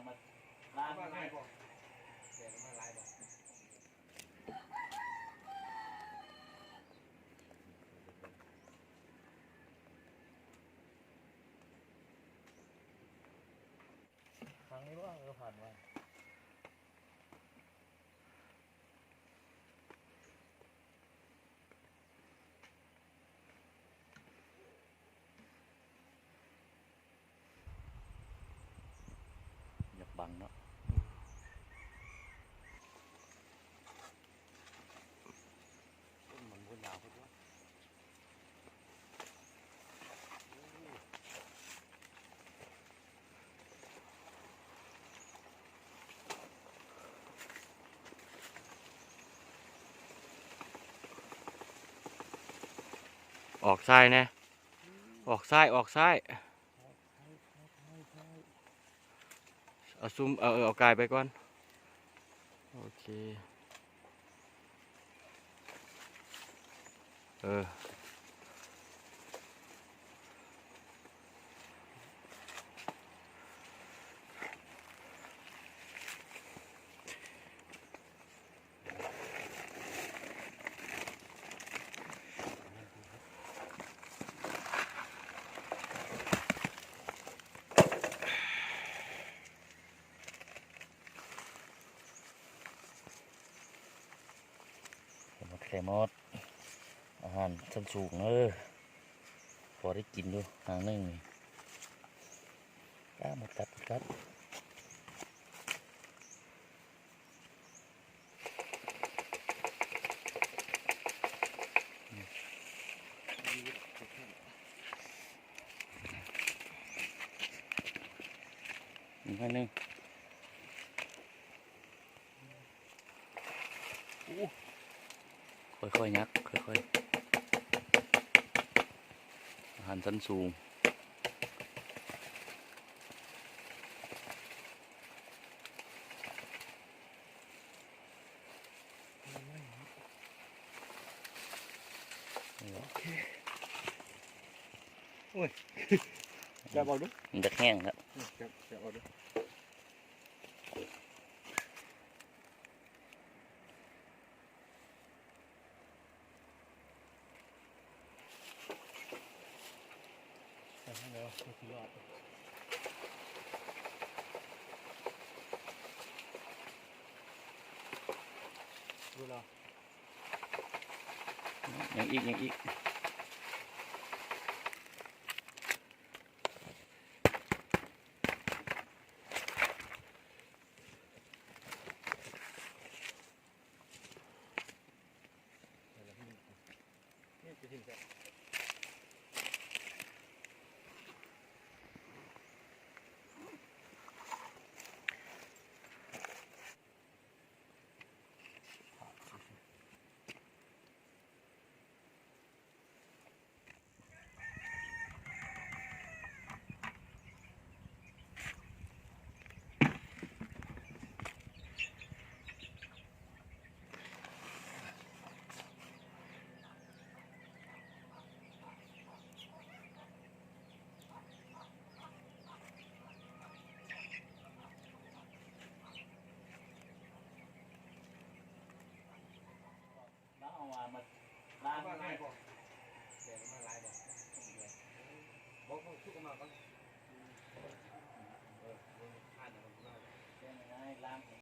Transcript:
ມາຫຼາຍບໍ່? ແກງມາຫຼາຍບໍ່? ຄັ້ງນີ້ບໍ່ ເອີ ຜ່ານມາ. ຢາກບັງເນາະ. ອືມ ຕົ້ນມັນບໍ່ຍາວໂພດ. ອອກຊ້າຍແດ່ ອອກຊ້າຍ ອອກຊ້າຍ. ເອົາຊຸມ ເອົາ ເອົາກາຍໄປກ່ອນ. ໂອເຄ ເອີ. ໄຂ່ມົດ ໄຂ່ມົດ ອາຫານຊັ້ນສູງເດີ ພໍໄດ້ກິນຢູ່ຫາງໜຶ່ງນີ້. ອ້າ ມົດກັດ ມົດກັດ. ອີກໜ້ອຍໜຶ່ງ. ໂອ້ ຄ່ອຍໆ ຍັກ ຄ່ອຍໆ. ອາຫານຊັ້ນສູງ. ໂອເຄ ໂອ້ຍ ຈັບເອົາເດີ ມັນຈະແຫ້ງແລ້ວ ຈັບ ຈັບເອົາເດີ. ຍັງອີກ ຍັງອີກ. ມາເອົາມາ ມາ ມາຫຼາຍບໍ່? ແກງມາຫຼາຍບໍ່? ບໍ່ ບໍ່ ສຸກມາກ່ອນ.